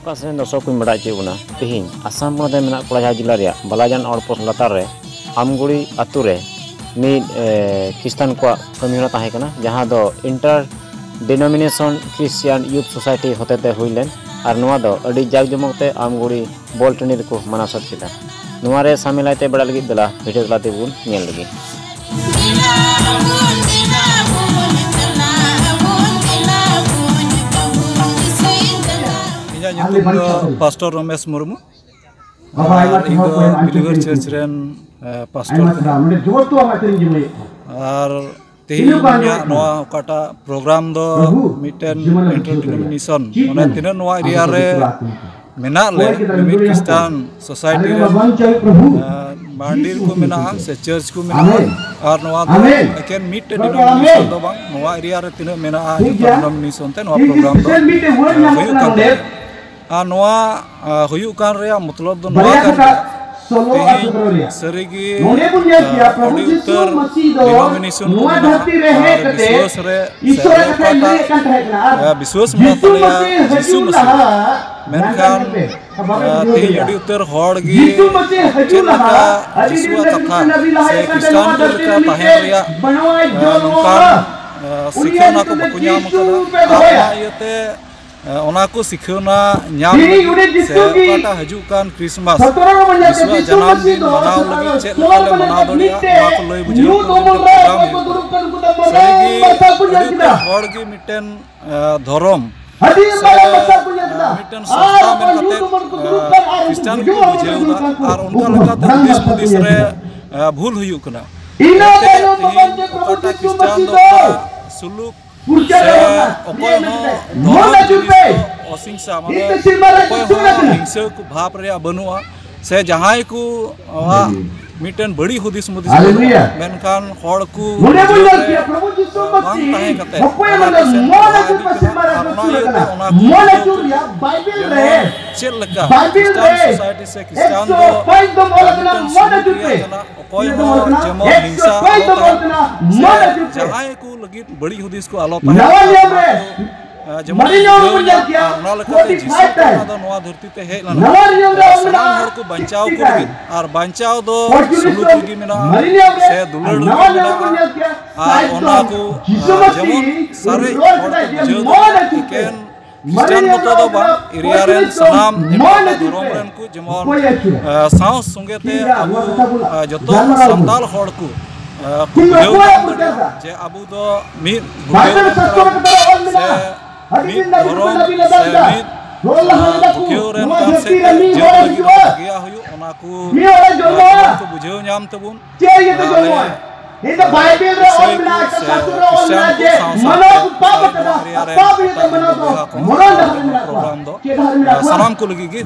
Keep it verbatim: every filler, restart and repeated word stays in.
ᱯᱟᱥᱮ ᱨᱮᱱ ᱫᱚᱨᱥᱚᱠ ᱠᱚᱧ ᱵᱟᱰᱟᱭ ᱦᱚᱪᱚᱭᱮᱫ ᱵᱚᱱᱟ, ᱛᱮᱦᱮᱧ ᱟᱥᱟᱢ ᱯᱚᱱᱚᱛ ᱨᱮ ᱢᱮᱱᱟᱜ ᱠᱚᱲᱟᱡᱷᱟ ᱡᱮᱞᱟ ᱨᱮᱭᱟᱜ ᱵᱟᱞᱟᱡᱟᱱ outpost ᱞᱟᱛᱟᱨ ᱨᱮ ᱟᱢᱜᱩᱲᱤ ᱟᱛᱳ ᱨᱮ ᱢᱤᱫ, ᱮ, ᱠᱷᱨᱤᱥᱴᱟᱱ ᱠᱚᱣᱟᱜ ᱠᱟᱹᱢᱤ ᱦᱚᱨᱟ ᱛᱟᱦᱮᱸ ᱠᱟᱱᱟ, ᱡᱟᱦᱟᱸ ᱫᱚ Inter Denomination Christian Youth Society ᱦᱚᱛᱮᱛᱮ ᱦᱩᱭ ᱞᱮᱱ᱾ ᱟᱨ ᱱᱚᱣᱟ ᱫᱚ ᱟᱹᱰᱤ ᱡᱟᱠ ᱡᱚᱢᱚᱠ ᱛᱮ ᱟᱢᱜᱩᱲᱤ ᱵᱚᱞ ᱴᱟᱺᱰᱤ ᱨᱮᱠᱚ ᱢᱟᱱᱟᱣ ᱥᱟᱹᱛ ᱠᱮᱫᱟ᱾ ᱱᱚᱣᱟ ᱨᱮ ᱥᱟᱢᱮᱞᱟᱭ ᱛᱮ ᱵᱟᱲᱟᱭ ᱞᱟᱹᱜᱤᱫ ᱫᱮᱞᱟ ᱵᱷᱤᱰᱤᱭᱳ ᱛᱟᱞᱟ ᱛᱮᱵᱚᱱ ᱧᱮᱞ ᱞᱮᱜᱮ᱾ ᱤᱧᱟᱹᱜ ᱧᱩᱛᱩᱢ ᱫᱚ ᱯᱟᱥᱴᱚᱨ ᱨᱚᱢᱮᱥ ᱢᱩᱨᱢᱩ᱾ ᱟᱨ ᱤᱧ ᱫᱚ ᱵᱤᱞᱤᱵᱷᱟᱨ ᱪᱟᱨᱪ ᱨᱮᱱ, ᱮ, ᱯᱟᱥᱴᱚᱨ ᱠᱟᱱᱟᱹᱧ᱾ ᱟᱨ ᱛᱮᱦᱮᱧ ᱤᱧᱟᱹᱜ ᱱᱚᱣᱟ ᱚᱠᱟᱴᱟᱜ ᱯᱨᱳᱜᱨᱟᱢ ᱫᱚ ᱢᱤᱫᱴᱮᱱ ᱤᱱᱴᱟᱨ ᱰᱤᱱᱳᱢᱤᱱᱮᱥᱚᱱ, ᱢᱟᱱᱮ ᱛᱤᱱᱟᱹᱜ ᱱᱚᱣᱟ ᱮᱨᱤᱭᱟ ᱨᱮ ᱢᱮᱱᱟᱜ ᱞᱮ ᱢᱤᱢᱤᱫ ᱠᱷᱨᱤᱥᱴᱟᱱ ᱥᱳᱥᱟᱭᱴᱤ ᱨᱮ, ᱮ, ᱢᱟᱱᱰᱤᱨ ᱠᱚ ᱢᱮᱱᱟᱜᱼᱟ ᱥᱮ ᱪᱟᱨᱪ ᱠᱚ ᱢᱮᱱᱟᱜᱼᱟ᱾ ᱟᱨ ᱱᱚᱣᱟ ᱫᱚ ᱮᱠᱮᱱ ᱢᱤᱫᱴᱮᱱ ᱰᱤᱱᱳᱢᱤᱱᱮᱥᱚᱱ ᱫᱚ ᱵᱟᱝ, ᱱᱚᱣᱟ ᱮᱨᱤᱭᱟ ᱨᱮ ᱛᱤᱱᱟᱹᱜ ᱢᱮᱱᱟᱜᱼᱟ ᱡᱚᱛᱚ ᱰᱤᱱᱳᱢᱤᱱᱮᱥᱚᱱ ᱛᱮ ᱱᱚᱣᱟ ᱯᱨᱳᱜᱨᱟᱢ ᱫᱚ, ᱮ, ᱦᱩᱭᱩᱜ ᱠᱟᱱ ᱛᱟᱞᱮᱭᱟ᱾ ᱟᱨ ᱱᱚᱣᱟ, ᱟ, ᱦᱩᱭᱩᱜ ᱠᱟᱱ ᱨᱮᱭᱟᱜ ᱢᱚᱛᱞᱚᱵ ᱫᱚ ᱱᱚᱣᱟ ᱠᱟᱱ ᱜᱮᱭᱟ, ᱛᱮᱦᱮᱧ ᱥᱟᱹᱨᱤᱜᱮ, ᱟ, ᱟᱹᱰᱤ ᱩᱛᱟᱹᱨ ᱰᱤᱱᱳᱢᱤᱱᱮᱥᱚᱱ ᱠᱚ ᱢᱮᱱᱟᱜᱼᱟ ᱟᱨ ᱵᱤᱥᱣᱟᱥ ᱨᱮ ᱥᱮ ᱟᱞᱮ ᱚᱠᱟᱴᱟᱜ, ᱟ, ᱵᱤᱥᱣᱟᱥ ᱢᱮᱱᱟᱜ ᱛᱟᱞᱮᱭᱟ ᱡᱤᱥᱩ ᱢᱟᱹᱥᱤ᱾ ᱢᱮᱱᱠᱷᱟᱱ, ᱟ, ᱛᱮᱦᱮᱧ ᱟᱹᱰᱤ ᱩᱛᱟᱹᱨ ᱦᱚᱲ ᱜᱮ ᱪᱮᱫ ᱞᱮᱠᱟ ᱡᱤᱥᱩᱣᱟᱜ ᱠᱟᱛᱷᱟ ᱥᱮ ᱠᱷᱨᱤᱥᱴᱟᱱ ᱠᱚ ᱞᱮᱠᱟ ᱛᱟᱦᱮᱱ ᱨᱮᱭᱟᱜ, ᱟ, ᱱᱚᱝᱠᱟᱱ, ᱟ, ᱥᱤᱠᱷᱟᱹᱣᱱᱟ ᱠᱚ ᱵᱟᱠᱚ ᱧᱟᱢ ᱟᱠᱟᱫᱟ᱾ ᱟᱨ ᱚᱱᱟ ᱤᱭᱟᱹᱛᱮ ᱮ, ᱚᱱᱟ ᱠᱚ ᱥᱤᱠᱷᱟᱹᱣᱱᱟ ᱧᱟᱢ ᱞᱟᱹᱜᱤᱫ ᱥᱮ ᱚᱠᱟᱴᱟᱜ ᱦᱤᱡᱩᱜ ᱠᱟᱱ ᱠᱷᱨᱤᱥᱢᱟᱥ, ᱡᱤᱥᱩᱣᱟᱜ ᱡᱟᱱᱟᱢ ᱫᱤᱱ ᱢᱟᱱᱟᱣ ᱞᱟᱹᱜᱤᱫ ᱪᱮᱫ ᱞᱮᱠᱟ ᱞᱮ ᱢᱟᱱᱟᱣ ᱫᱟᱲᱮᱭᱟᱜᱼᱟ, ᱚᱱᱟ ᱠᱚ ᱞᱟᱹᱭ ᱵᱩᱡᱷᱟᱹᱣ ᱠᱚ ᱞᱟᱹᱜᱤᱫ ᱯᱨᱳᱜᱨᱟᱢ ᱦᱩᱭᱩᱜ ᱠᱟᱱᱟ᱾ ᱥᱟᱹᱨᱤᱜᱮ ᱟᱹᱰᱤ ᱩᱛᱟᱹᱨ ᱦᱚᱲ ᱜᱮ ᱢᱤᱫᱴᱮᱱ, ᱮ, ᱫᱷᱚᱨᱚᱢ ᱥᱮ, ᱮ, ᱢᱤᱫᱴᱮᱱ ᱥᱚᱥᱛᱟ ᱢᱮᱱ ᱠᱟᱛᱮ, ᱮ, ᱠᱷᱨᱤᱥᱴᱟᱱ ᱠᱚ ᱵᱩᱡᱷᱟᱹᱣ ᱮᱫᱟ᱾ ᱟᱨ ᱚᱱᱠᱟ ᱞᱮᱠᱟᱛᱮ ᱦᱩᱫᱤᱥ ᱦᱩᱫᱤᱥ ᱨᱮ, ᱮ, ᱵᱷᱩᱞ ᱦᱩᱭᱩᱜ ᱠᱟᱱᱟ᱾ ᱮᱱᱛᱮ ᱛᱮᱦᱮᱧ ᱚᱠᱟᱴᱟᱜ ᱠᱷᱨᱤᱥᱴᱟᱱ ᱫᱚ ᱚᱠᱟ ᱥᱩᱞᱩᱠ ᱥᱮ ᱚᱠᱚᱭ ᱦᱚᱸ ᱫᱷᱚᱨᱚᱢ ᱡᱤᱱᱤᱥ ᱫᱚ ᱚᱦᱤᱝᱥᱟ, ᱢᱟᱱᱮ ᱚᱠᱚᱭ ᱦᱚᱸ ᱦᱤᱝᱥᱟᱹ ᱠᱚ ᱵᱷᱟᱵᱽ ᱨᱮᱭᱟᱜ ᱵᱟᱹᱱᱩᱜᱼᱟ, ᱥᱮ ᱡᱟᱦᱟᱸᱭ ᱠᱚ ᱟᱜ ᱢᱤᱫᱴᱮᱱ ᱵᱟᱹᱲᱤᱡ ᱦᱩᱫᱤᱥ ᱢᱩᱫᱤᱥ ᱵᱟᱹᱱᱩᱜᱼᱟ, ᱢᱮᱱᱠᱷᱟᱱ ᱦᱚᱲ ᱠᱚ ᱵᱩᱡᱷᱟᱹᱣ ᱨᱮ ᱵᱟᱝ ᱛᱟᱦᱮᱸ ᱠᱟᱛᱮ ᱚᱱᱟ ᱠᱚ ᱥᱮᱱ ᱞᱟᱦᱟ ᱤᱫᱤᱜ ᱠᱟᱱᱟ᱾ ᱟᱨ ᱚᱱᱟ ᱤᱭᱟᱹᱛᱮ ᱚᱱᱟ ᱠᱚ ᱵᱩᱡᱷᱟᱹᱣ ᱠᱟᱱᱟ᱾ ᱡᱮᱢᱚᱱ ᱪᱮᱫ ᱞᱮᱠᱟ ᱠᱷᱨᱤᱥᱴᱟᱱ ᱥᱳᱥᱟᱭᱴᱤ ᱥᱮ ᱠᱷᱨᱤᱥᱴᱟᱱ ᱫᱚ ᱢᱤᱫᱴᱮᱱ ᱥᱩᱞᱩᱠ ᱨᱮᱭᱟᱜ ᱠᱟᱱᱟ, ᱚᱠᱚᱭ ᱦᱚᱸ ᱡᱮᱢᱚᱱ ᱦᱤᱝᱥᱟ ᱟᱞᱚ ᱛᱟᱦᱮᱱ ᱥᱮ ᱡᱟᱦᱟᱸᱭ ᱠᱚ ᱞᱟᱹᱜᱤᱫ ᱵᱟᱹᱲᱤᱡ ᱦᱩᱫᱤᱥ ᱠᱚ ᱟᱞᱚ ᱛᱟᱦᱮᱱ, ᱚᱱᱟ ᱠᱚ ᱡᱮᱢᱚᱱ ᱵᱩᱡᱷᱟᱹᱣ ᱧᱟᱢ, ᱟᱨ ᱚᱱᱟ ᱞᱮᱠᱟᱛᱮ ᱡᱤᱥᱩ ᱠᱚᱲᱟ ᱫᱚ ᱱᱚᱣᱟ ᱫᱷᱟᱹᱨᱛᱤ ᱛᱮ ᱦᱮᱡ ᱞᱮᱱᱟ ᱥᱟᱱᱟᱢ ᱦᱚᱲ ᱠᱚ ᱵᱟᱧᱪᱟᱣ ᱠᱚ ᱞᱟᱹᱜᱤᱫ᱾ ᱟᱨ ᱵᱟᱧᱪᱟᱣ ᱫᱚ ᱥᱩᱞᱩᱠ ᱨᱮᱜᱮ ᱢᱮᱱᱟᱜᱼᱟ, ᱥᱮ ᱫᱩᱞᱟᱹᱲ ᱨᱮᱜᱮ ᱢᱮᱱᱟᱜᱼᱟ᱾ ᱟᱨ ᱚᱱᱟ ᱠᱚ ᱡᱮᱢᱚᱱ ᱥᱟᱨᱮᱡ ᱦᱚᱲ ᱠᱚ ᱵᱩᱡᱷᱟᱹᱣ ᱫᱟᱲᱮᱭᱟᱜᱼᱟ, ᱮᱠᱮᱱ ᱠᱷᱨᱤᱥᱴᱟᱱ ᱢᱚᱛᱚ ᱫᱚ ᱵᱟᱝ, ᱮᱨᱤᱭᱟ ᱨᱮᱱ ᱥᱟᱱᱟᱢ ᱮᱴᱟᱜ ᱫᱷᱚᱨᱚᱢ ᱨᱮᱱ ᱠᱚ ᱡᱮᱢᱚᱱ ᱥᱟᱶ ᱥᱚᱸᱜᱮ ᱛᱮ ᱟᱵᱚ ᱡᱚᱛᱚ ᱥᱟᱱᱛᱟᱲ ᱦᱚᱲ ᱠᱚ ᱵᱩᱡᱷᱟᱹᱣ ᱧᱟᱢ ᱫᱟᱲᱮᱭᱟᱜᱼᱟ ᱡᱮ ᱟᱵᱚ ᱫᱚ ᱢᱤᱫ ᱜᱩᱴ ᱠᱟᱱᱟ ᱥᱮ ᱢᱤᱫ ᱫᱷᱚᱨᱚᱢ ᱥᱮ ᱢᱤᱫ ᱯᱟᱹᱛᱭᱟᱹᱣ ᱨᱮᱱ ᱠᱟᱱ ᱥᱮ ᱡᱟᱹᱛ ᱞᱟᱹᱜᱤᱫ ᱵᱷᱟᱜᱮᱭᱟᱜ ᱦᱩᱭᱩᱜ, ᱚᱱᱟ ᱠᱚ ᱡᱮᱢᱚᱱ ᱠᱚ ᱵᱩᱡᱷᱟᱹᱣ ᱧᱟᱢ ᱛᱟᱵᱚᱱ᱾ ᱟᱞᱮ ᱤᱥᱟᱹᱭ ᱠᱚ ᱥᱮ ᱠᱷᱨᱤᱥᱴᱟᱱ ᱠᱚ ᱥᱟᱶ ᱥᱟᱶᱛᱮ ᱟᱞᱮ ᱱᱚᱣᱟ ᱮᱨᱤᱭᱟ ᱨᱮᱱ ᱮᱴᱟᱜ ᱦᱤᱱᱫᱩ ᱵᱚᱭᱦᱟ ᱠᱚᱦᱚᱸ ᱱᱚᱣᱟ ᱯᱨᱳᱜᱨᱟᱢ ᱫᱚ ᱥᱟᱱᱟᱢ ᱠᱚ ᱞᱟᱹᱜᱤᱫ ᱜᱮ